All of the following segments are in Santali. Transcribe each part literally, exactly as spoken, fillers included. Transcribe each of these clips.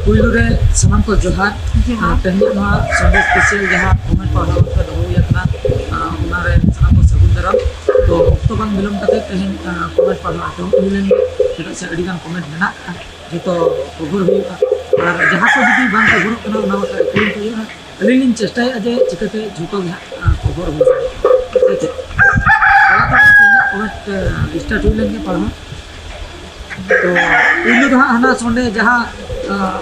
ᱯᱩᱭᱞᱩ ᱨᱮ ᱥᱟᱱᱟᱢ ᱠᱚ ᱡᱚᱦᱟᱨ᱾ ᱡᱚᱦᱟᱨ᱾ ᱟᱨ ᱛᱮᱦᱮᱧᱟᱜ ᱱᱚᱣᱟ Sunday special ᱡᱟᱦᱟᱸ comment ᱯᱟᱲᱦᱟᱣ ᱠᱟᱛᱮ ᱫᱚᱦᱚ ᱦᱩᱭ ᱟᱠᱟᱱᱟ, ᱟᱨ ᱚᱱᱟᱨᱮ ᱥᱟᱱᱟᱢ ᱠᱚ ᱥᱟᱹᱜᱩᱱ ᱫᱟᱨᱟᱢ᱾ ᱛᱚ ᱚᱠᱛᱚ ᱵᱟᱝ ᱵᱤᱞᱚᱢ ᱠᱟᱛᱮ ᱛᱮᱦᱮᱧ, ᱟᱨ comment ᱯᱟᱲᱦᱟᱣ ᱮᱛᱚᱦᱚᱵ ᱦᱩᱭ ᱞᱮᱱ ᱜᱮ, ᱪᱮᱫᱟᱜ ᱥᱮ ᱟᱹᱰᱤ ᱜᱟᱱ comment ᱢᱮᱱᱟᱜᱼᱟ, ᱡᱚᱛᱚ ᱠᱚᱵᱷᱟᱨ ᱦᱩᱭᱩᱜᱼᱟ᱾ ᱟᱨ ᱡᱟᱦᱟᱸ ᱠᱚ ᱡᱩᱫᱤ ᱵᱟᱝ ᱠᱚᱵᱷᱟᱨᱚᱜ ᱠᱟᱱᱟ, ᱚᱱᱟ ᱵᱟᱠᱷᱨᱟ ᱠᱩᱞᱤ ᱠᱚ ᱦᱩᱭᱩᱜᱼᱟ᱾ ᱟᱹᱞᱤᱧ ᱞᱤᱧ ᱪᱮᱥᱴᱟᱭᱟ ᱡᱮ ᱪᱤᱠᱟᱹᱛᱮ ᱡᱷᱚᱛᱚ ᱜᱮ ᱦᱟᱸᱜ, ᱟᱸ, ᱠᱚᱵᱷᱟᱨ ᱦᱩᱭ ᱫᱟᱲᱮᱭᱟᱜᱼᱟ᱾ ᱥᱮ ᱪᱮᱫ? ᱫᱮᱞᱟ ᱛᱚᱵᱮ ᱛᱮᱦᱮᱧᱟᱜ comment, ᱟᱸ, start ᱦᱩᱭ ᱞᱮᱱ ᱜᱮ ᱯᱟᱲᱦᱟᱣ᱾ ᱛᱚ ᱯᱩᱭᱞᱩ ᱫᱚ ᱦᱟᱸᱜ ᱦᱟᱱᱟ ᱥᱚᱱᱰᱮ ᱡᱟᱦᱟᱸ, ᱟᱸ,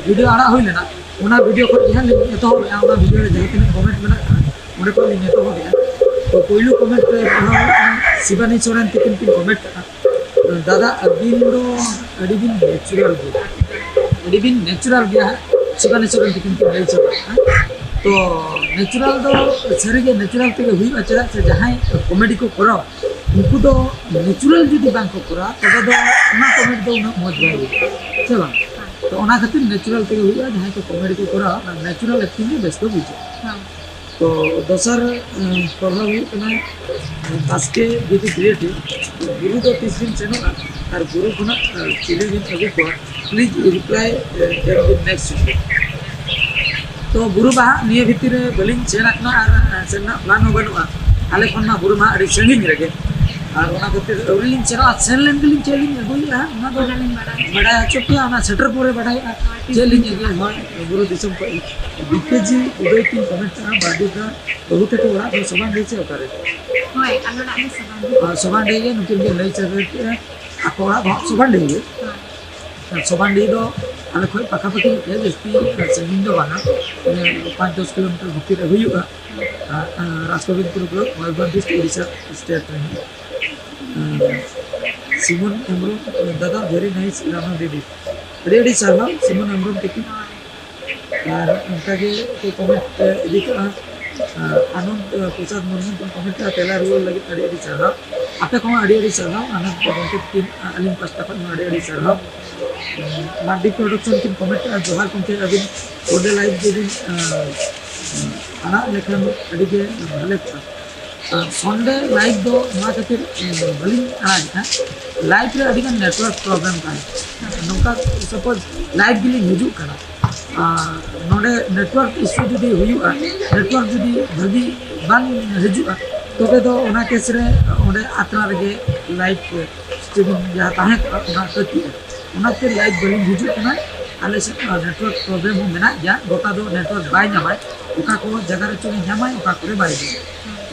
video ᱟᱲᱟᱜ ᱦᱩᱭ ᱞᱮᱱᱟ, ᱚᱱᱟ video ᱠᱷᱚᱱ ᱜᱮ ᱦᱟᱸᱜ ᱞᱤᱧ ᱮᱛᱚᱦᱚᱵᱮᱜᱼᱟ᱾ ᱚᱱᱟ video ᱨᱮ ᱡᱟᱦᱟᱸ ᱛᱤᱱᱟᱹᱜ comment ᱢᱮᱱᱟᱜ ᱠᱟᱜᱼᱟ, ᱚᱸᱰᱮ ᱠᱷᱚᱱ ᱞᱤᱧ ᱮᱛᱚᱦᱚᱵᱮᱜᱼᱟ᱾ ᱛᱚ ᱯᱩᱭᱞᱩ comment ᱨᱮ ᱯᱟᱲᱦᱟᱣ ᱦᱩᱭᱩᱜ ᱠᱟᱱᱟ, ᱥᱤᱵᱟᱱᱤ ᱥᱚᱨᱮᱱ ᱛᱤᱠᱤᱱ ᱠᱤᱱ comment ᱠᱟᱜᱼᱟ, ᱫᱟᱫᱟ, ᱟᱹᱵᱤᱱ ᱫᱚ ᱟᱹᱰᱤ ᱵᱤᱱ natural ᱜᱮᱭᱟ, ᱟᱹᱰᱤ ᱵᱤᱱ natural ᱜᱮᱭᱟ ᱦᱟᱸᱜ, ᱥᱤᱵᱟᱱᱤ ᱥᱚᱨᱮᱱ ᱛᱤᱠᱤᱱ ᱠᱤᱱ ᱞᱟᱹᱭ ᱪᱟᱵᱟ ᱠᱟᱜᱼᱟ᱾ ᱛᱚ natural ᱫᱚ ᱥᱟᱹᱨᱤᱜᱮ natural ᱛᱮᱜᱮ ᱦᱩᱭᱩᱜᱼᱟ, ᱪᱮᱫᱟᱜ ᱥᱮ ᱡᱟᱦᱟᱸᱭ comedy ᱠᱚ ᱠᱚᱨᱟᱣᱟ, ᱩᱱᱠᱩ ᱫᱚ natural ᱡᱩᱫᱤ ᱵᱟᱝ ᱠᱚ ᱠᱚᱨᱟᱣᱟ, ᱛᱚᱵᱮ ᱫᱚ ᱚᱱᱟ comment ᱫᱚ ᱩᱱᱟᱹᱜ ᱢᱚᱡᱽ ᱵᱟᱭ ᱦᱩᱭᱩᱜᱼᱟ, ᱥᱮ ᱵᱟᱝ? ᱛᱚ ᱚᱱᱟ ᱠᱷᱟᱹᱛᱤᱨ natural ᱛᱮᱜᱮ ᱦᱩᱭᱩᱜᱼᱟ, ᱡᱟᱦᱟᱸᱭ ᱠᱚ comedy ᱠᱚ ᱠᱚᱨᱟᱣᱟ, ᱚᱱᱟ natural acting ᱜᱮ ᱵᱮᱥ ᱫᱚ ᱵᱩᱡᱷᱟᱹᱜᱼᱟ᱾ ᱦᱮᱸ᱾ ᱛᱚ ᱫᱚᱥᱟᱨ, ᱮᱸ, ᱯᱟᱲᱦᱟᱣ ᱦᱩᱭᱩᱜ ᱠᱟᱱᱟ, ᱮᱸ, ᱵᱟᱥᱠᱮ ᱵᱤᱫᱩ creative, ᱵᱩᱨᱩ ᱫᱚ ᱛᱤᱥ ᱵᱤᱱ ᱥᱮᱱᱚᱜᱼᱟ ᱟᱨ ᱵᱩᱨᱩ ᱠᱷᱚᱱᱟᱜ, ᱮᱸ, ᱪᱤᱞᱤ ᱵᱤᱱ ᱟᱹᱜᱩ ᱠᱚᱣᱟ? Please reply, ᱮᱸ, them with next video. ᱛᱚ ᱵᱩᱨᱩ ᱵᱟᱦᱟ ᱱᱤᱭᱟᱹ ᱵᱷᱤᱛᱤᱨ ᱨᱮ ᱵᱟᱹᱞᱤᱧ ᱥᱮᱱ ᱟᱠᱟᱱᱟ ᱟᱨ, ᱮᱸ, ᱥᱮᱱ ᱨᱮᱱᱟᱜ plan ᱦᱚᱸ ᱵᱟᱹᱱᱩᱜᱼᱟ᱾ ᱟᱞᱮ ᱠᱷᱚᱱ ᱢᱟ ᱵᱩᱨᱩ ᱢᱟ ᱟᱹᱰᱤ ᱥᱟᱺᱜᱤᱧ ᱨᱮᱜᱮ, ᱟᱨ ᱚᱱᱟ ᱠᱷᱟᱹᱛᱤᱨ ᱟᱹᱣᱨᱤ ᱞᱤᱧ ᱥᱮᱱᱚᱜᱼᱟ᱾ ᱥᱮᱱ ᱞᱮᱱ ᱜᱮᱞᱤᱧ ᱪᱮᱫ ᱞᱤᱧ ᱟᱹᱜᱩᱭᱮᱫᱼᱟ, ᱚᱱᱟ ᱫᱚ ᱚᱱᱟ ᱞᱤᱧ ᱵᱟᱲᱟᱭᱟ᱾ ᱵᱟᱰᱟᱭ ᱦᱚᱪᱚ ᱯᱮᱭᱟ, ᱚᱱᱟ ᱥᱮᱴᱮᱨ ᱯᱚᱨᱮ ᱵᱟᱰᱟᱭᱚᱜᱼᱟ ᱦᱳᱭ, ᱴᱷᱤᱠ ᱪᱮᱫ ᱞᱤᱧ ᱜᱮᱭᱟ᱾ ᱟᱹᱜᱩᱭᱟ᱾ ᱦᱳᱭ, ᱵᱩᱨᱩ ᱫᱤᱥᱚᱢ ᱠᱷᱚᱱ ᱵᱤᱠᱮ ᱡᱤ ᱩᱫᱚᱭ ᱛᱤᱧ comment ᱠᱟᱜᱼᱟ, ᱵᱟᱹᱵᱩ ᱛᱟᱠᱚ ᱚᱲᱟᱜ ᱫᱚ ᱥᱚᱵᱟᱱᱰᱤ ᱥᱮ ᱚᱠᱟᱨᱮ? ᱦᱳᱭ, ᱟᱞᱮ ᱚᱲᱟᱜ ᱫᱚ ᱥᱚᱵᱟᱱᱰᱤ᱾ ᱟᱨ ᱥᱚᱵᱟᱱᱰᱤ ᱜᱮ ᱱᱩᱠᱤᱱ ᱜᱮ ᱞᱟᱹᱭ ᱥᱮᱴᱮᱨ ᱠᱮᱫᱼᱟ, ᱟᱠᱚ ᱚᱲᱟᱜ ᱫᱚ ᱦᱟᱸᱜ ᱥᱚᱵᱟᱱᱰᱤ ᱜᱮ᱾ ᱦᱳᱭ᱾ ᱟᱨ ᱥᱚᱵᱟᱱᱰᱤ ᱫᱚ ᱟᱞᱮ ᱠᱷᱚᱱ ᱯᱟᱠᱟᱯᱟᱠᱤ ᱧᱚᱜ ᱜᱮᱭᱟ, ᱡᱟᱹᱥᱛᱤ ᱥᱟᱺᱜᱤᱧ ᱫᱚ ᱵᱟᱝᱟ, ᱢᱟᱱᱮ ᱯᱟᱸᱪ ᱫᱚᱥ ᱠᱤᱞᱳᱢᱤᱴᱟᱨ ᱵᱷᱤᱛᱤᱨ ᱨᱮ ᱦᱩᱭᱩᱜᱼᱟ᱾ ᱟᱨ, ᱟᱨ Rajgobindpur block, Mayurbhanj district, Odisha state ᱨᱮ᱾ ᱟᱨ ᱥᱤᱢᱚᱱ ᱦᱮᱢᱵᱨᱚᱢ, ᱫᱟᱫᱟ, very nice ᱨᱟᱱᱟ ᱫᱤᱫᱤ, ᱟᱹᱰᱤ ᱟᱹᱰᱤ ᱥᱟᱨᱦᱟᱣ ᱥᱤᱢᱚᱱ ᱦᱮᱢᱵᱨᱚᱢ ᱛᱟᱹᱠᱤᱱ᱾ ᱟᱨ ᱚᱱᱠᱟᱜᱮ ᱠᱚ comment ᱤᱫᱤ ᱠᱟᱜᱼᱟ᱾ ᱟᱨ ᱟᱱᱚᱱᱫ ᱯᱨᱚᱥᱟᱫᱽ ᱢᱩᱨᱢᱩ ᱠᱚ comment ᱠᱟᱜᱼᱟ, ᱛᱮᱞᱟ ᱨᱩᱣᱟᱹᱲ ᱞᱟᱹᱜᱤᱫ ᱟᱹᱰᱤ ᱟᱹᱰᱤ ᱥᱟᱨᱦᱟᱣ᱾ ᱟᱯᱮ ᱠᱚᱦᱚᱸ ᱟᱹᱰᱤ ᱟᱹᱰᱤ ᱥᱟᱨᱦᱟᱣ, ᱟᱱᱚᱱᱫ ᱜᱚᱢᱠᱮ ᱛᱟᱹᱠᱤᱱ ᱟᱹᱞᱤᱧ ᱯᱟᱥᱴᱟ ᱠᱷᱚᱱ ᱦᱚᱸ ᱟᱹᱰᱤ ᱟᱹᱰᱤ ᱥᱟᱨᱦᱟᱣ᱾ ᱢᱟᱨᱰᱤ ᱯᱨᱚᱰᱟᱠᱥᱚᱱ ᱠᱤᱱ comment ᱠᱟᱜᱼᱟ, ᱡᱚᱦᱟᱨ ᱜᱚᱢᱠᱮ, ᱟᱹᱵᱤᱱ ᱚᱸᱰᱮ live ᱜᱮᱵᱤᱱ, ᱟᱸ, ᱟᱲᱟᱜ ᱞᱮᱠᱷᱟᱱ ᱟᱹᱰᱤ ᱜᱮ ᱵᱷᱟᱞᱮ ᱠᱚᱜᱼᱟ᱾ ᱟᱨ ᱥᱚᱱᱰᱮ live ᱫᱚ ᱱᱚᱣᱟ ᱠᱷᱟᱹᱛᱤᱨ, ᱟᱸ, ᱵᱟᱹᱞᱤᱧ ᱟᱲᱟᱜᱮᱫᱼᱟ, live ᱨᱮ ᱟᱹᱰᱤᱜᱟᱱ network problem ᱛᱟᱦᱮᱸ᱾ ᱱᱚᱝᱠᱟ ᱥᱟᱯᱳᱡᱽ ᱞᱟᱭᱤᱵᱷ ᱜᱮᱞᱤᱧ ᱦᱤᱡᱩᱜ ᱠᱟᱱᱟ, ᱟᱨ ᱱᱚᱰᱮ ᱱᱮᱴᱣᱟᱨᱠ ᱤᱥᱩ ᱡᱩᱫᱤ ᱦᱩᱭᱩᱜᱼᱟ, ᱱᱮᱴᱣᱟᱨᱠ ᱡᱩᱫᱤ ᱵᱷᱟᱹᱜᱤ ᱵᱟᱝ ᱦᱤᱡᱩᱜᱼᱟ, ᱛᱚᱵᱮ ᱫᱚ ᱚᱱᱟ ᱠᱮᱥ ᱨᱮ ᱚᱸᱰᱮ ᱟᱛᱨᱟ ᱨᱮᱜᱮ ᱞᱟᱭᱤᱵᱷ ᱥᱴᱨᱤᱢᱤᱝ ᱡᱟᱦᱟᱸ ᱛᱟᱦᱮᱸ ᱠᱚᱜᱼᱟ, ᱚᱱᱟ ᱠᱟᱹᱴᱤᱡ ᱚᱱᱟᱛᱮ ᱞᱟᱭᱤᱵᱷ ᱵᱟᱹᱞᱤᱧ ᱦᱤᱡᱩᱜ ᱠᱟᱱᱟ᱾ ᱟᱞᱮ ᱥᱮᱫ ᱱᱮᱴᱣᱟᱨᱠ ᱯᱨᱚᱵᱞᱮᱢ ᱦᱚᱸ ᱢᱮᱱᱟᱜ ᱜᱮᱭᱟ, ᱜᱚᱴᱟ ᱫᱚ ᱱᱮᱴᱣᱟᱨᱠ ᱵᱟᱭ ᱧᱟᱢᱟᱭ, ᱚᱠᱟ ᱠᱚ ᱡᱟᱭᱜᱟ ᱨᱮ ᱪᱚᱝ ᱧᱟᱢᱟᱭ, ᱚᱠᱟ ᱠᱚᱨᱮ ᱵᱟᱭ ᱧᱟᱢᱟ᱾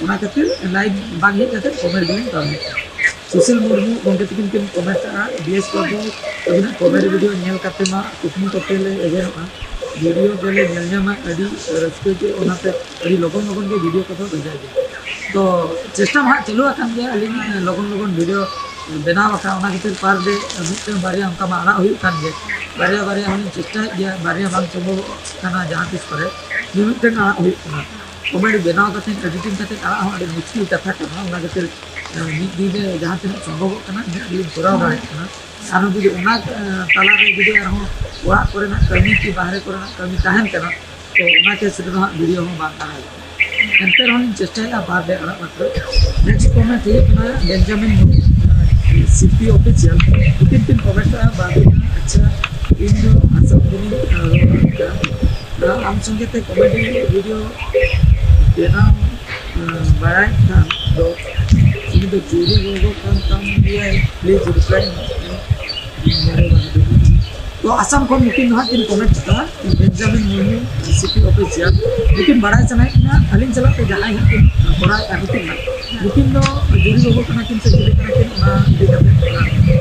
ᱚᱱᱟ ᱠᱷᱟᱹᱛᱤᱨ ᱞᱟᱭᱤᱵᱷ ᱵᱟᱝ ᱦᱮᱡ ᱠᱟᱛᱮ ᱠᱚᱢᱮᱱᱴ ᱜᱮᱞᱤᱧ ᱠᱟᱹᱢᱤᱭᱮᱫᱼᱟ᱾ ᱥᱩᱥᱤᱞ ᱢᱩᱨᱢᱩ ᱜᱚᱢᱠᱮ ᱛᱟᱹᱠᱤᱱ ᱠᱤᱱ ᱠᱚᱢᱮᱱᱴ ᱠᱟᱜᱼᱟ, ᱵᱤ ᱮᱥ ᱵᱟᱵᱩ ᱟᱹᱵᱤᱱᱟᱜ ᱠᱚᱢᱮᱰᱤ ᱵᱷᱤᱰᱤᱭᱳ ᱧᱮᱞ ᱠᱟᱛᱮ ᱢᱟ ᱠᱩᱠᱢᱩ ᱠᱟᱛᱮ ᱞᱮ ᱮᱵᱷᱮᱱᱚᱜᱼᱟ, ᱵᱷᱤᱰᱤᱭᱳ ᱜᱮᱞᱮ ᱧᱮᱞ ᱧᱟᱢᱟ, ᱟᱹᱰᱤ ᱨᱟᱹᱥᱠᱟᱹ ᱜᱮ, ᱚᱱᱟᱛᱮ ᱟᱹᱰᱤ ᱞᱚᱜᱚᱱ ᱞᱚᱜᱚᱱ ᱜᱮ ᱵᱷᱤᱰᱤᱭᱳ ᱠᱚᱫᱚ ᱵᱷᱮᱡᱟᱭ ᱵᱤᱱ᱾ ᱛᱚ ᱪᱮᱥᱴᱟ ᱢᱟ ᱦᱟᱸᱜ ᱪᱟᱹᱞᱩ ᱟᱠᱟᱱ ᱜᱮᱭᱟ, ᱟᱹᱞᱤᱧ ᱞᱚᱜᱚᱱ ᱞᱚᱜᱚᱱ ᱵᱷᱤᱰᱤᱭᱳ ᱵᱮᱱᱟᱣ ᱟᱠᱟᱫ, ᱚᱱᱟ ᱠᱷᱟᱹᱛᱤᱨ ᱯᱟᱨ ᱰᱮ ᱢᱤᱫᱴᱮᱱ ᱵᱟᱨᱭᱟ ᱚᱱᱠᱟ ᱢᱟ ᱟᱲᱟᱜ ᱦᱩᱭᱩᱜ ᱠᱟᱱ ᱜᱮᱭᱟ, ᱵᱟᱨᱭᱟ ᱵᱟᱨᱭᱟ ᱦᱚᱸᱞᱤᱧ ᱪᱮᱥᱴᱟᱭᱮᱫ ᱜᱮᱭᱟ, ᱵᱟᱨᱭᱟ ᱵᱟᱝ ᱥᱚᱢᱵᱷᱚᱵᱚᱜ ᱠᱟᱱᱟ ᱡᱟᱦᱟᱸ ᱛᱤᱥ ᱠᱚᱨᱮ ᱢᱤᱢᱤᱫᱴᱮᱱ ᱟᱲᱟᱜ ᱦᱩᱭᱩᱜ ᱠᱟᱱᱟ᱾ ᱠᱚᱢᱮᱰᱤ ᱵᱮᱱᱟᱣ ᱠᱟᱛᱮ ᱮᱰᱤᱴᱤᱝ ᱠᱟᱛᱮ ᱟᱲᱟᱜ ᱦᱚᱸ ᱟᱹᱰᱤ ᱢᱩᱥᱠᱤᱞ ᱠᱟᱛᱷᱟ ᱠᱟᱱᱟ, ᱚᱱᱟ ᱠᱷᱟᱹᱛᱤᱨ ᱢᱤᱫ ᱫᱤᱱ ᱨᱮ ᱡᱟᱦᱟᱸ ᱛᱤᱱᱟᱹᱜ ᱥᱚᱢᱵᱷᱚᱵᱚᱜ ᱠᱟᱱᱟ ᱤᱱᱟᱹᱜ ᱜᱮᱞᱤᱧ ᱠᱚᱨᱟᱣ ᱫᱟᱲᱮᱭᱟᱜ ᱠᱟᱱᱟ᱾ ᱟᱨᱦᱚᱸ ᱡᱩᱫᱤ ᱚᱱᱟ ᱛᱟᱞᱟᱨᱮ ᱡᱩᱫᱤ ᱟᱨᱦᱚᱸ ᱚᱲᱟᱜ ᱠᱚᱨᱮᱱᱟᱜ ᱠᱟᱹᱢᱤ ᱠᱤ ᱵᱟᱦᱨᱮ ᱠᱚᱨᱮᱱᱟᱜ ᱠᱟᱹᱢᱤ ᱛᱟᱦᱮᱱ ᱠᱟᱱᱟ, ᱛᱚ ᱚᱱᱟ ᱠᱮᱥ ᱨᱮᱫᱚ ᱦᱟᱸᱜ ᱵᱷᱤᱰᱤᱭᱳ ᱦᱚᱸ ᱵᱟᱝ ᱟᱲᱟᱜ ᱦᱩᱭᱩᱜᱼᱟ᱾ ᱮᱱᱛᱮ ᱨᱮᱦᱚᱸ ᱞᱤᱧ ᱪᱮᱥᱴᱟᱭᱮᱫᱼᱟ ᱵᱟᱨ ᱰᱮ ᱟᱲᱟᱜ ᱵᱟᱠᱷᱨᱟ᱾ ᱱᱮᱠᱥᱴ ᱠᱚᱢᱮᱱᱴ ᱦᱩᱭᱩᱜ ᱠᱟᱱᱟ ᱵᱮᱧᱡᱟᱢᱤᱱ ᱢᱩᱨᱢᱩ, ᱥᱤᱯᱤ ᱚᱯᱷᱤᱥᱤᱭᱟᱞ᱾ ᱱᱩᱠᱤᱱ ᱠᱤᱱ ᱠᱚᱢᱮᱱᱴ ᱠᱟᱜᱼᱟ, ᱵᱟᱨ ᱰᱮ ᱟᱪᱪᱷᱟ, ᱤᱧ ᱫᱚ ᱟᱥᱟᱢ ᱠᱷᱚᱱᱤᱧ ᱨᱚᱲ ᱠᱟᱱᱟ᱾ ᱟᱢ ᱥᱚᱸᱜᱮ ᱛᱮ ᱠᱚᱢᱮᱰᱤ ᱵᱷᱤᱰᱤᱭᱳ ᱵᱮᱱᱟᱣ ᱵᱟᱲᱟᱭ ᱠᱷᱟᱱ ᱫᱚ ᱩᱱᱤ ᱫᱚ ᱡᱩᱨᱤ ᱜᱚᱜᱚ ᱠᱟᱱ ᱛᱟᱢ ᱜᱮᱭᱟᱭ, ᱯᱞᱤᱡᱽ ᱨᱤᱯᱞᱟᱭ ᱢᱮ᱾ ᱛᱚ ᱟᱥᱟᱢ ᱠᱷᱚᱱ ᱱᱩᱠᱤᱱ ᱫᱚ ᱦᱟᱸᱜ ᱠᱤᱱ ᱠᱚᱢᱮᱱᱴ ᱠᱟᱫᱟ, ᱵᱮᱧᱡᱟᱢᱤᱱ ᱢᱩᱨᱢᱩ, ᱥᱤᱯᱤ ᱚᱯᱷᱤᱥᱤᱭᱟᱞ᱾ ᱱᱩᱠᱤᱱ ᱵᱟᱲᱟᱭ ᱥᱟᱱᱟᱭᱮᱫ ᱠᱤᱱᱟ ᱟᱹᱞᱤᱧ ᱥᱟᱞᱟᱜ ᱛᱮ ᱡᱟᱦᱟᱸᱭ ᱦᱟᱸᱜ ᱠᱤᱱ ᱠᱚᱨᱟᱣᱮᱫᱼᱟ ᱱᱩᱠᱤᱱ ᱦᱟᱸᱜ, ᱱᱩᱠᱤᱱ ᱫᱚ ᱡᱩᱨᱤ ᱜᱚᱜᱚ ᱠᱟᱱᱟ ᱠᱤᱱ ᱥᱮ ᱪᱤᱞᱤ ᱠᱟᱱᱟ ᱠᱤᱱ, ᱚᱱᱟ ᱤᱫᱤ ᱠᱟᱛᱮ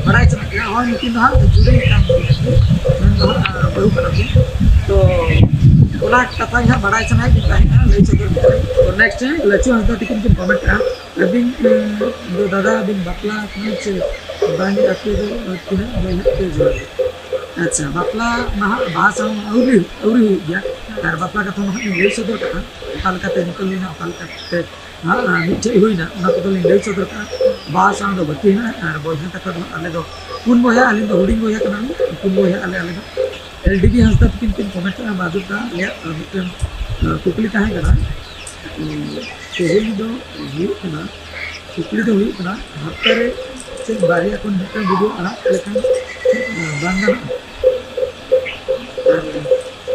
ᱵᱟᱲᱟᱭ ᱥᱟᱱᱟᱭᱮᱫ ᱠᱤᱱᱟ᱾ ᱦᱳᱭ, ᱱᱩᱠᱤᱱ ᱫᱚ ᱦᱟᱸᱜ ᱡᱩᱨᱤ ᱠᱟᱱ ᱜᱮᱭᱟ ᱠᱤᱱ, ᱢᱮᱱ ᱫᱚ ᱦᱟᱸᱜ ᱵᱟᱹᱦᱩ ᱠᱟᱱᱟ ᱠᱤᱱ᱾ ᱛᱚ ᱚᱱᱟ ᱠᱟᱛᱷᱟ ᱜᱮ ᱦᱟᱸᱜ ᱵᱟᱲᱟᱭ ᱥᱟᱱᱟᱭᱮᱫ ᱠᱤᱱ ᱛᱟᱦᱮᱸᱫᱼᱟ, ᱞᱟᱹᱭ ᱥᱚᱫᱚᱨ ᱠᱮᱫᱟ᱾ ᱛᱚ ᱱᱮᱠᱥᱴ ᱞᱟᱹᱪᱩ ᱦᱟᱸᱥᱫᱟ ᱛᱟᱹᱠᱤᱱ ᱠᱤᱱ ᱠᱚᱢᱮᱱᱴ ᱠᱟᱜᱼᱟ, ᱟᱹᱵᱤᱱ ᱫᱚ ᱫᱟᱫᱟ ᱵᱤᱱ ᱵᱟᱯᱞᱟ ᱟᱠᱟᱱᱟ ᱥᱮ ᱵᱟᱝ? ᱟᱯᱮ ᱫᱚ ᱛᱤᱱᱟᱹᱜ ᱵᱚᱭᱦᱟᱜ ᱯᱮ? ᱡᱚᱦᱟᱨ ᱜᱮ᱾ ᱟᱪᱪᱷᱟ, ᱵᱟᱯᱞᱟ ᱱᱟᱦᱟᱜ ᱵᱟᱦᱟ ᱥᱟᱶ ᱟᱹᱣᱨᱤ, ᱟᱹᱣᱨᱤ ᱦᱩᱭᱩᱜ ᱜᱮᱭᱟ᱾ ᱟᱨ ᱵᱟᱯᱞᱟ ᱠᱟᱛᱷᱟ ᱱᱟᱦᱟᱜ ᱞᱤᱧ ᱞᱟᱹᱭ ᱥᱚᱫᱚᱨ ᱠᱟᱜᱼᱟ, ᱚᱠᱟ ᱞᱮᱠᱟᱛᱮ ᱧᱮᱯᱮᱞ ᱦᱩᱭᱱᱟ, ᱚᱠᱟ ᱞᱮᱠᱟᱛᱮ ᱦᱟᱸᱜ ᱢᱤᱫᱴᱷᱮᱡ ᱦᱩᱭᱱᱟ, ᱚᱱᱟ ᱠᱚᱫᱚ ᱞᱤᱧ ᱞᱟᱹᱭ ᱥᱚᱫᱚᱨ ᱠᱟᱜᱼᱟ᱾ ᱵᱟᱦᱟ ᱥᱟᱶ ᱫᱚ ᱵᱟᱹᱠᱤ ᱦᱮᱱᱟᱜᱼᱟ᱾ ᱟᱨ ᱵᱚᱭᱦᱟ ᱠᱟᱛᱷᱟ ᱫᱚ ᱦᱟᱸᱜ ᱟᱞᱮ ᱫᱚ ᱯᱩᱱ ᱵᱚᱭᱦᱟ, ᱟᱹᱞᱤᱧ ᱫᱚ ᱦᱩᱰᱤᱧ ᱵᱚᱭᱦᱟ ᱠᱟᱱᱟᱞᱤᱧ, ᱯᱩᱱ ᱵᱚᱭᱦᱟ ᱟᱞᱮ, ᱟᱞᱮ ᱫᱚ᱾ ᱮᱞ ᱰᱤ ᱵᱤ ᱦᱟᱸᱥᱫᱟ ᱛᱟᱹᱠᱤᱱ ᱠᱤᱱ ᱠᱚᱢᱮᱱᱴ ᱠᱟᱜᱼᱟ, ᱵᱟᱫᱩᱨᱫᱟ ᱟᱞᱮᱭᱟᱜ ᱢᱤᱫᱴᱮᱱ ᱠᱩᱠᱞᱤ ᱛᱟᱦᱮᱸ ᱠᱟᱱᱟ᱾ ᱛᱮᱦᱮᱧ ᱫᱚ ᱦᱩᱭᱩᱜ ᱠᱟᱱᱟ, ᱠᱩᱠᱞᱤ ᱫᱚ ᱦᱩᱭᱩᱜ ᱠᱟᱱᱟ, ᱦᱟᱯᱛᱟ ᱨᱮ ᱥᱮ ᱵᱟᱨᱭᱟ ᱠᱷᱚᱱ ᱢᱤᱫᱴᱟᱝ ᱵᱷᱤᱰᱤᱭᱳ ᱟᱲᱟᱜ ᱞᱮᱠᱷᱟᱱ ᱵᱟᱝ ᱜᱟᱱᱚᱜᱼᱟ? ᱟᱨ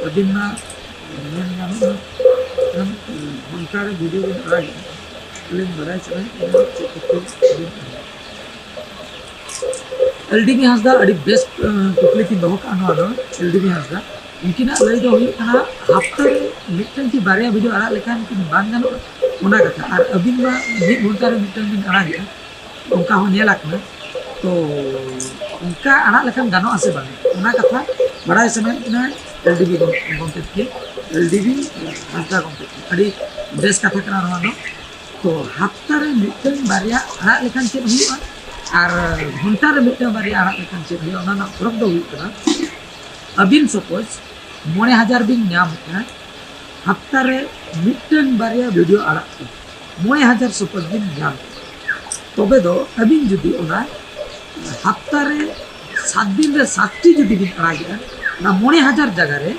ᱟᱹᱵᱤᱱ ᱢᱟ ᱢᱮᱱ ᱜᱟᱱᱚᱜᱼᱟ, ᱮᱱᱠᱷᱟᱱ ᱜᱷᱚᱱᱴᱟ ᱨᱮ ᱵᱷᱤᱰᱤᱭᱳ ᱵᱤᱱ ᱟᱲᱟᱜᱮᱜᱼᱟ᱾ ᱟᱹᱞᱤᱧ ᱵᱟᱲᱟᱭ ᱥᱟᱱᱟᱭᱮᱫ ᱞᱤᱧᱟ ᱪᱮᱫ ᱠᱷᱟᱹᱛᱤᱨ ᱵᱤᱱ ᱟᱲᱟᱜᱟ᱾ ᱮᱞ ᱰᱤ ᱵᱤ ᱦᱟᱸᱥᱫᱟ ᱟᱹᱰᱤ ᱵᱮᱥ, ᱟᱸ, ᱠᱩᱠᱞᱤ ᱠᱤᱱ ᱫᱚᱦᱚ ᱠᱟᱜᱼᱟ ᱱᱚᱣᱟ ᱫᱚ, ᱮᱞ ᱰᱤ ᱵᱤ ᱦᱟᱸᱥᱫᱟ᱾ ᱩᱱᱠᱤᱱᱟᱜ ᱞᱟᱹᱭ ᱫᱚ ᱦᱩᱭᱩᱜ ᱠᱟᱱᱟ, ᱦᱟᱯᱛᱟ ᱨᱮ ᱢᱤᱫᱴᱟᱝ ᱠᱤ ᱵᱟᱨᱭᱟ ᱵᱷᱤᱰᱤᱭᱳ ᱟᱲᱟᱜ ᱞᱮᱠᱷᱟᱱ ᱠᱤ ᱵᱟᱝ ᱜᱟᱱᱚᱜᱼᱟ? ᱚᱱᱟ ᱠᱟᱛᱷᱟ᱾ ᱟᱨ ᱟᱹᱵᱤᱱ ᱢᱟ ᱢᱤᱫ ᱜᱷᱚᱱᱴᱟ ᱨᱮ ᱢᱤᱫᱴᱟᱝ ᱵᱤᱱ ᱟᱲᱟᱜᱮᱜᱼᱟ, ᱚᱱᱠᱟ ᱦᱚᱸ ᱧᱮᱞ ᱟᱠᱟᱱᱟ᱾ ᱛᱚ, ᱚᱱᱠᱟ ᱟᱲᱟᱜ ᱞᱮᱠᱷᱟᱱ ᱜᱟᱱᱚᱜᱼᱟ ᱥᱮ ᱵᱟᱝ, ᱚᱱᱟ ᱠᱟᱛᱷᱟ ᱵᱟᱲᱟᱭ ᱥᱟᱱᱟᱭᱮᱫ ᱵᱤᱱᱟ ᱮᱞ ᱰᱤ ᱵᱤ ᱜᱚᱢᱠᱮ ᱛᱤᱠᱤᱱ, ᱮᱞ ᱰᱤ ᱵᱤ ᱦᱟᱸᱥᱫᱟ ᱜᱚᱢᱠᱮ ᱛᱤᱠᱤᱱ᱾ ᱟᱹᱰᱤ ᱵᱮᱥ ᱠᱟᱛᱷᱟ ᱠᱟᱱᱟ ᱱᱚᱣᱟ ᱫᱚ᱾ ᱛᱚ, ᱦᱟᱯᱛᱟ ᱨᱮ ᱢᱤᱫᱴᱟᱝ ᱵᱟᱨᱭᱟ ᱟᱲᱟᱜ ᱞᱮᱠᱷᱟᱱ ᱪᱮᱫ ᱦᱩᱭᱩᱜᱼᱟ ᱟᱨ ᱜᱷᱚᱱᱴᱟ ᱨᱮ ᱢᱤᱫᱴᱟᱝ ᱵᱟᱨᱭᱟ ᱟᱲᱟᱜ ᱞᱮᱠᱷᱟᱱ ᱪᱮᱫ ᱦᱩᱭᱩᱜᱼᱟ, ᱚᱱᱟ ᱨᱮᱱᱟᱜ ᱯᱷᱚᱨᱚᱠ ᱫᱚ ᱦᱩᱭᱩᱜ ᱠᱟᱱᱟ, ᱟᱹᱵᱤᱱ ᱥᱟᱯᱳᱡᱽ ᱢᱚᱬᱮ ᱦᱟᱡᱟᱨ ᱵᱤᱱ ᱧᱟᱢᱮᱫᱼᱟ, ᱦᱟᱯᱛᱟ ᱨᱮ ᱢᱤᱫᱴᱟᱝ ᱵᱟᱨᱭᱟ ᱵᱷᱤᱰᱤᱭᱳ ᱟᱲᱟᱜ ᱛᱮ ᱢᱚᱬᱮ ᱦᱟᱡᱟᱨ ᱥᱟᱯᱳᱡᱽ ᱵᱤᱱ ᱧᱟᱢ, ᱛᱚᱵᱮ ᱫᱚ ᱟᱹᱵᱤᱱ ᱡᱩᱫᱤ ᱚᱱᱟ ᱦᱟᱯᱛᱟ ᱨᱮ ᱥᱟᱛ ᱫᱤᱱ ᱨᱮ ᱥᱟᱛᱴᱤ ᱡᱩᱫᱤ ᱵᱤᱱ ᱟᱲᱟᱜᱮᱜᱼᱟ, ᱚᱱᱟ ᱢᱚᱬᱮ ᱦᱟᱡᱟᱨ ᱡᱟᱭᱜᱟ ᱨᱮ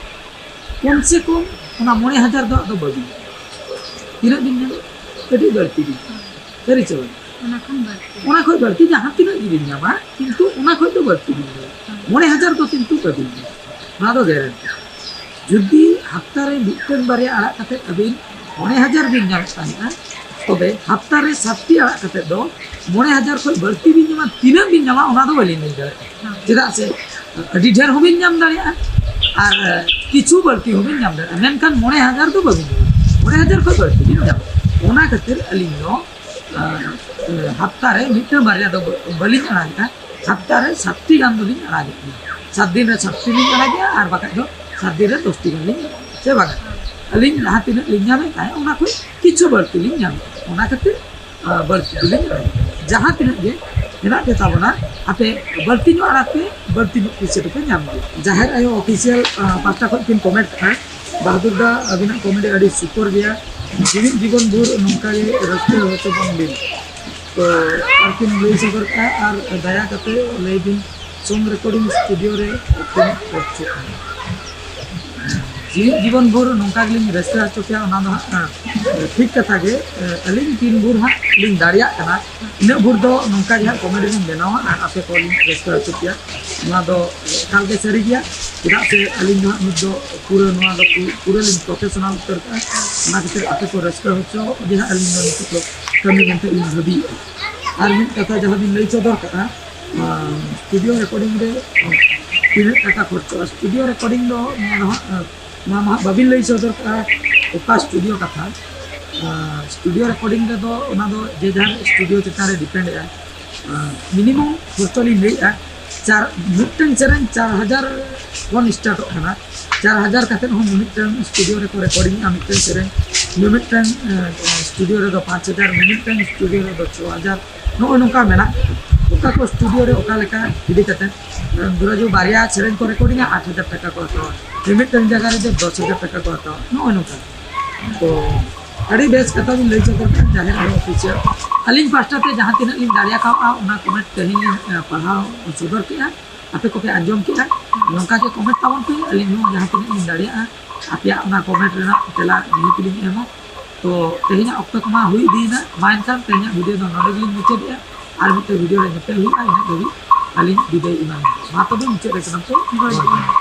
ᱠᱚᱢ ᱥᱮ ᱠᱚᱢ ᱚᱱᱟ ᱢᱚᱬᱮ ᱦᱟᱡᱟᱨ ᱫᱚ ᱟᱫᱚ ᱵᱟᱹᱵᱤᱱ, ᱛᱤᱱᱟᱹᱜ ᱵᱤᱱ ᱧᱟᱢᱟ? ᱟᱹᱰᱤ ᱵᱟᱹᱲᱛᱤ ᱵᱤᱱ ᱧᱟᱢᱟ᱾ ᱥᱟᱹᱨᱤ ᱥᱮ ᱵᱟᱝ? ᱚᱱᱟ ᱠᱷᱚᱱ ᱵᱟᱹᱲᱛᱤ᱾ ᱚᱱᱟ ᱠᱷᱚᱱ ᱵᱟᱹᱲᱛᱤ ᱡᱟᱦᱟᱸ ᱛᱤᱱᱟᱹᱜ ᱜᱮᱵᱤᱱ ᱧᱟᱢᱟ, ᱠᱤᱱᱛᱩ ᱚᱱᱟ ᱠᱷᱚᱱ ᱫᱚ ᱵᱟᱹᱲᱛᱤ ᱵᱤᱱ ᱧᱟᱢᱟ᱾ ᱦᱮᱸ᱾ ᱢᱚᱬᱮ ᱦᱟᱡᱟᱨ ᱫᱚ ᱠᱤᱱᱛᱩ ᱵᱟᱹᱵᱤᱱ ᱧᱟᱢᱟ᱾ ᱱᱚᱣᱟ ᱫᱚ ᱜᱮᱨᱮᱱᱴᱤ᱾ ᱡᱩᱫᱤ ᱦᱟᱯᱛᱟ ᱨᱮ ᱢᱤᱫᱴᱟᱝ ᱵᱟᱨᱭᱟ ᱟᱲᱟᱜ ᱠᱟᱛᱮ ᱟᱹᱵᱤᱱ ᱢᱚᱬᱮ ᱦᱟᱡᱟᱨ ᱵᱤᱱ ᱧᱟᱢᱮᱫ ᱛᱟᱦᱮᱸᱫᱼᱟ, ᱛᱚᱵᱮ ᱦᱟᱯᱛᱟ ᱨᱮ ᱥᱟᱛᱴᱤ ᱟᱲᱟᱜ ᱠᱟᱛᱮ ᱫᱚ ᱢᱚᱬᱮ ᱦᱟᱡᱟᱨ ᱠᱷᱚᱱ ᱵᱟᱹᱲᱛᱤ ᱵᱤᱱ ᱧᱟᱢᱟ, ᱛᱤᱱᱟᱹᱜ ᱵᱤᱱ ᱧᱟᱢᱟ ᱚᱱᱟ ᱫᱚ ᱵᱟᱹᱞᱤᱧ ᱞᱟᱹᱭ ᱫᱟᱲᱮᱭᱟᱜᱼᱟ᱾ ᱦᱮᱸ᱾ ᱪᱮᱫᱟᱜ ᱥᱮ ᱟᱹᱰᱤ ᱰᱷᱮᱨ ᱦᱚᱸᱵᱤᱱ ᱧᱟᱢ ᱫᱟᱲᱮᱭᱟᱜᱼᱟ ᱟᱨ ᱠᱤᱪᱷᱩ ᱵᱟᱹᱲᱛᱤ ᱦᱚᱸᱵᱤᱱ ᱧᱟᱢ ᱫᱟᱲᱮᱭᱟᱜᱼᱟ, ᱢᱮᱱᱠᱷᱟᱱ ᱢᱚᱬᱮ ᱦᱟᱡᱟᱨ ᱫᱚ ᱵᱟᱹᱵᱤᱱ ᱧᱟᱢᱟ᱾ ᱢᱚᱬᱮ ᱦᱟᱡᱟᱨ ᱠᱷᱚᱱ ᱵᱟᱹᱲᱛᱤ ᱵᱤᱱ ᱧᱟᱢᱟ᱾ ᱚᱱᱟ ᱠᱷᱟᱹᱛᱤᱨ ᱟᱹᱞᱤᱧ ᱫᱚ, ᱟᱸ, ᱦᱟᱯᱛᱟ ᱨᱮ ᱢᱤᱫᱴᱟᱝ ᱵᱟᱨᱭᱟ ᱫᱚ ᱵᱟᱹᱞᱤᱧ ᱟᱲᱟᱜᱮᱜᱼᱟ, ᱦᱟᱯᱛᱟ ᱨᱮ ᱥᱟᱛᱴᱤ ᱜᱟᱱ ᱫᱚᱞᱤᱧ ᱟᱲᱟᱜᱮᱜᱼᱟ᱾ ᱥᱟᱛ ᱫᱤᱱ ᱨᱮ ᱥᱟᱛᱴᱤ ᱞᱤᱧ ᱟᱲᱟᱜᱮᱜᱼᱟ, ᱟᱨ ᱵᱟᱠᱷᱟᱡ ᱫᱚ ᱥᱟᱛ ᱫᱤᱱ ᱨᱮ ᱫᱚᱥᱴᱤ ᱜᱟᱱ ᱞᱤᱧ ᱟᱲᱟᱜᱮᱜᱼᱟ, ᱥᱮ ᱵᱟᱝᱟ? ᱟᱹᱞᱤᱧ ᱡᱟᱦᱟᱸ ᱛᱤᱱᱟᱹᱜ ᱞᱤᱧ ᱧᱟᱢᱮᱫ ᱛᱟᱦᱮᱸᱫ, ᱚᱱᱟ ᱠᱷᱚᱱ ᱠᱤᱪᱷᱩ ᱵᱟᱹᱲᱛᱤ ᱞᱤᱧ ᱧᱟᱢᱮᱫᱼᱟ᱾ ᱚᱱᱟ ᱠᱷᱟᱹᱛᱤᱨ, ᱟᱸ, ᱵᱟᱹᱲᱛᱤ ᱫᱚᱞᱤᱧ ᱟᱲᱟᱜᱮᱜᱼᱟ᱾ ᱡᱟᱦᱟᱸ ᱛᱤᱱᱟᱹᱜ ᱜᱮ ᱢᱮᱱᱟᱜ ᱯᱮ ᱛᱟᱵᱚᱱᱟ, ᱟᱯᱮ ᱵᱟᱹᱲᱛᱤ ᱧᱚᱜ ᱟᱲᱟᱜ ᱯᱮ, ᱵᱟᱹᱲᱛᱤ ᱧᱚᱜ ᱯᱩᱭᱥᱟᱹ ᱫᱚᱯᱮ ᱧᱟᱢ ᱜᱮᱭᱟ᱾ ᱡᱟᱦᱮᱨ ᱟᱭᱳ ᱚᱯᱷᱤᱥᱤᱭᱟᱞ, ᱟᱸ, ᱯᱟᱦᱴᱟ ᱠᱷᱚᱱ ᱠᱤᱱ ᱠᱚᱢᱮᱱᱴ ᱠᱟᱜᱼᱟ, ᱵᱟᱦᱟᱫᱩᱨ ᱫᱟ, ᱟᱹᱵᱤᱱᱟᱜ ᱠᱚᱢᱮᱰᱤ ᱟᱹᱰᱤ ᱥᱩᱯᱚᱨ ᱜᱮᱭᱟ᱾ ᱡᱤᱣᱤᱫ ᱡᱤᱵᱚᱱ ᱵᱷᱳᱨ ᱱᱚᱝᱠᱟ ᱜᱮ ᱨᱟᱹᱥᱠᱟᱹ ᱦᱚᱪᱚ ᱵᱚᱱ ᱵᱤᱱ᱾ ᱛᱚ, ᱟᱨᱠᱤᱱ ᱞᱟᱹᱭ ᱥᱚᱫᱚᱨ ᱠᱟᱜᱼᱟ, ᱟᱨ ᱫᱟᱭᱟ ᱠᱟᱛᱮ ᱞᱟᱹᱭ ᱵᱤᱱ, ᱥᱚᱝ ᱨᱮᱠᱚᱨᱰᱤᱝ ᱥᱴᱩᱰᱤᱭᱳ ᱨᱮ ᱛᱤᱱᱟᱹᱜ ᱠᱷᱚᱨᱪᱚᱜ ᱠᱟᱱᱟ? ᱡᱤᱭᱚᱱ ᱵᱷᱳᱨ ᱱᱚᱝᱠᱟ ᱜᱮᱞᱤᱧ ᱨᱟᱹᱥᱠᱟᱹ ᱦᱚᱪᱚ ᱯᱮᱭᱟ, ᱚᱱᱟ ᱫᱚ ᱦᱟᱸᱜ ᱴᱷᱤᱠ ᱠᱟᱛᱷᱟ ᱜᱮ᱾ ᱟᱹᱞᱤᱧ ᱛᱤᱱ ᱵᱷᱳᱨ ᱦᱟᱸᱜ ᱞᱤᱧ ᱫᱟᱲᱮᱭᱟᱜ ᱠᱟᱱᱟ, ᱤᱱᱟᱹᱜ ᱵᱷᱳᱨ ᱫᱚ ᱱᱚᱝᱠᱟ ᱜᱮ ᱦᱟᱸᱜ ᱠᱚᱢᱮᱰᱤ ᱞᱤᱧ ᱵᱮᱱᱟᱣᱟ ᱟᱨ ᱟᱯᱮ ᱠᱚ ᱞᱤᱧ ᱨᱟᱹᱥᱠᱟᱹ ᱦᱚᱪᱚ ᱯᱮᱭᱟ᱾ ᱱᱚᱣᱟ ᱫᱚ ᱮᱠᱟᱞ ᱜᱮ ᱥᱟᱹᱨᱤ ᱜᱮᱭᱟ, ᱪᱮᱫᱟᱜ ᱥᱮ ᱟᱹᱞᱤᱧ ᱫᱚ ᱦᱟᱸᱜ ᱱᱤᱛ ᱫᱚ ᱯᱩᱨᱟᱹ ᱱᱚᱣᱟ ᱫᱚ ᱯᱩ- ᱯᱩᱨᱟᱹ ᱞᱤᱧ ᱯᱨᱚᱯᱷᱮᱥᱚᱱᱟᱞ ᱩᱛᱟᱹᱨ ᱠᱟᱜᱼᱟ᱾ ᱚᱱᱟ ᱠᱷᱟᱹᱛᱤᱨ ᱟᱯᱮ ᱠᱚ ᱨᱟᱹᱥᱠᱟᱹ ᱦᱚᱪᱚ ᱜᱮ ᱦᱟᱸᱜ ᱟᱹᱞᱤᱧ ᱫᱚ ᱱᱤᱛᱚᱜ ᱫᱚ ᱠᱟᱹᱢᱤ ᱢᱮᱱᱛᱮ ᱞᱤᱧ ᱵᱷᱟᱹᱵᱤᱭᱮᱫᱼᱟ᱾ ᱟᱨ ᱢᱤᱫ ᱠᱟᱛᱷᱟ ᱡᱟᱦᱟᱸ ᱵᱤᱱ ᱞᱟᱹᱭ ᱥᱚᱫᱚᱨ ᱠᱟᱜᱼᱟ, ᱥᱴᱩᱰᱤᱭᱳ ᱨᱮᱠᱚᱨᱰᱤᱝ ᱨᱮ ᱛᱤᱱᱟᱹᱜ ᱴᱟᱠᱟ ᱠᱷᱚᱨᱪᱚᱜᱼᱟ? ᱥᱴᱩᱰᱤᱭᱳ ᱨᱮᱠᱚᱨᱰᱤᱝ ᱫᱚ ᱱᱚᱣᱟ ᱫᱚ ᱦᱟᱸᱜ ᱱᱚᱣᱟ ᱢᱟ ᱦᱟᱸᱜ ᱵᱟᱹᱵᱤᱱ ᱞᱟᱹᱭ ᱥᱚᱫᱚᱨ ᱠᱟᱜᱼᱟ ᱚᱠᱟ ᱥᱴᱩᱰᱤᱭᱳ ᱠᱟᱛᱷᱟ᱾ ᱥᱴᱩᱰᱤᱭᱳ ᱨᱮᱠᱚᱨᱰᱤᱝ ᱨᱮᱫᱚ ᱚᱱᱟ ᱫᱚ ᱡᱮ ᱡᱟᱦᱟᱸ ᱥᱴᱩᱰᱤᱭᱳ ᱪᱮᱛᱟᱱ ᱨᱮ ᱰᱤᱯᱮᱱᱰᱮᱜᱼᱟ᱾ ᱢᱤᱱᱤᱢᱟᱢ ᱠᱷᱚᱨᱪᱚ ᱞᱤᱧ ᱞᱟᱹᱭᱮᱜᱼᱟ, ᱪᱟᱨ ᱢᱤᱫᱴᱟᱝ ᱥᱮᱨᱮᱧ ᱪᱟᱨ ᱦᱟᱡᱟᱨ ᱠᱷᱚᱱ ᱥᱴᱟᱨᱴᱚᱜ ᱠᱟᱱᱟ᱾ ᱪᱟᱨ ᱦᱟᱡᱟᱨ ᱠᱟᱛᱮᱫ ᱦᱚᱸ ᱢᱤᱢᱤᱫᱴᱟᱝ ᱥᱴᱩᱰᱤᱭᱳ ᱨᱮᱠᱚ ᱨᱮᱠᱚᱨᱰᱤᱝᱟ ᱢᱤᱫᱴᱟᱝ ᱥᱮᱨᱮᱧ, ᱢᱤᱢᱤᱫᱴᱟᱝ ᱥᱴᱩᱰᱤᱭᱳ ᱨᱮᱫᱚ ᱯᱟᱸᱪ ᱦᱟᱡᱟᱨ, ᱢᱤᱢᱤᱫᱴᱟᱝ ᱥᱴᱩᱰᱤᱭᱳ ᱨᱮᱫᱚ ᱪᱷᱚ ᱦᱟᱡᱟᱨ᱾ ᱱᱚᱜᱼᱚ ᱱᱚᱝᱠᱟ ᱢᱮᱱᱟᱜ᱾ ᱚᱠᱟ ᱠᱚ ᱥᱴᱩᱰᱤᱭᱳ ᱨᱮ ᱚᱠᱟ ᱞᱮᱠᱟ ᱤᱫᱤ ᱠᱟᱛᱮᱫ, ᱫᱷᱚᱨᱚ ᱡᱮ ᱵᱟᱨᱭᱟ ᱥᱮᱨᱮᱧ ᱠᱚ ᱨᱮᱠᱚᱨᱰᱤᱝᱟ, ᱟᱴ ᱦᱟᱡᱟᱨ ᱴᱟᱠᱟ ᱠᱚ ᱦᱟᱛᱟᱣᱟ, ᱢᱤᱢᱤᱫᱴᱟᱝ ᱡᱟᱭᱜᱟ ᱨᱮᱫᱚ ᱫᱚᱥ ᱦᱟᱡᱟᱨ ᱴᱟᱠᱟ ᱠᱚ ᱦᱟᱛᱟᱣᱟ, ᱱᱚᱜᱼᱚ ᱱᱚᱝᱠᱟ᱾ ᱛᱚ ᱟᱹᱰᱤ ᱵᱮᱥ ᱠᱟᱛᱷᱟ ᱵᱤᱱ ᱞᱟᱹᱭ ᱥᱚᱫᱚᱨ ᱠᱮᱫᱟ ᱡᱟᱦᱮᱨ ᱟᱭᱳ ᱚᱯᱷᱤᱥᱤᱭᱟᱞ᱾ ᱟᱹᱞᱤᱧ ᱯᱟᱦᱴᱟ ᱛᱮ ᱡᱟᱦᱟᱸ ᱛᱤᱱᱟᱹᱜ ᱞᱤᱧ ᱫᱟᱲᱮ ᱟᱠᱟᱫᱼᱟ ᱚᱱᱟ ᱠᱚᱢᱮᱱᱴ ᱛᱮᱦᱮᱧ ᱞᱤᱧ ᱯᱟᱲᱦᱟᱣ ᱥᱚᱫᱚᱨ ᱠᱮᱫᱼᱟ, ᱟᱯᱮ ᱠᱚᱯᱮ ᱟᱸᱡᱚᱢ ᱠᱮᱫᱼᱟ᱾ ᱱᱚᱝᱠᱟ ᱜᱮ ᱠᱚᱢᱮᱱᱴ ᱛᱟᱵᱚᱱ ᱯᱮ, ᱟᱹᱞᱤᱧ ᱦᱚᱸ ᱡᱟᱦᱟᱸ ᱛᱤᱱᱟᱹᱜ ᱞᱤᱧ ᱫᱟᱲᱮᱭᱟᱜᱼᱟ ᱟᱯᱮᱭᱟᱜ ᱚᱱᱟ ᱠᱚᱢᱮᱱᱴ ᱨᱮᱱᱟᱜ ᱛᱮᱞᱟ ᱱᱤᱦᱟᱹᱛ ᱞᱤᱧ ᱮᱢᱟ᱾ ᱛᱚ ᱛᱮᱦᱮᱧᱟᱜ ᱚᱠᱛᱚ ᱠᱚᱢᱟ ᱦᱩᱭ ᱤᱫᱤᱭᱮᱱᱟ, ᱢᱟ ᱮᱱᱠᱷᱟᱱ ᱛᱮᱦᱮᱧᱟᱜ ᱵᱷᱤᱰᱤᱭᱳ ᱫᱚ ᱱᱚᱰᱮ ᱜᱮᱞᱤᱧ ᱢᱩᱪᱟᱹᱫᱮᱜᱼᱟ᱾ ᱟᱨ ᱢᱤᱫᱴᱮᱱ ᱵᱷᱤᱰᱤᱭᱳ ᱨᱮ ᱧᱮᱯᱮᱞ ᱦᱩᱭᱩᱜᱼᱟ, ᱤᱱᱟᱹᱜ ᱫᱷᱟᱹᱵᱤᱡ ᱟᱹᱞᱤᱧ ᱵᱤᱫᱟᱹᱭ ᱮᱢᱟᱞᱤᱧ᱾ ᱢᱟ ᱛᱚᱵᱮ ᱢᱩᱪᱟᱹᱫ ᱨᱮ ᱥᱟᱱᱟᱢ ᱠᱚ ᱡᱚᱦᱟᱨ ᱜᱮ᱾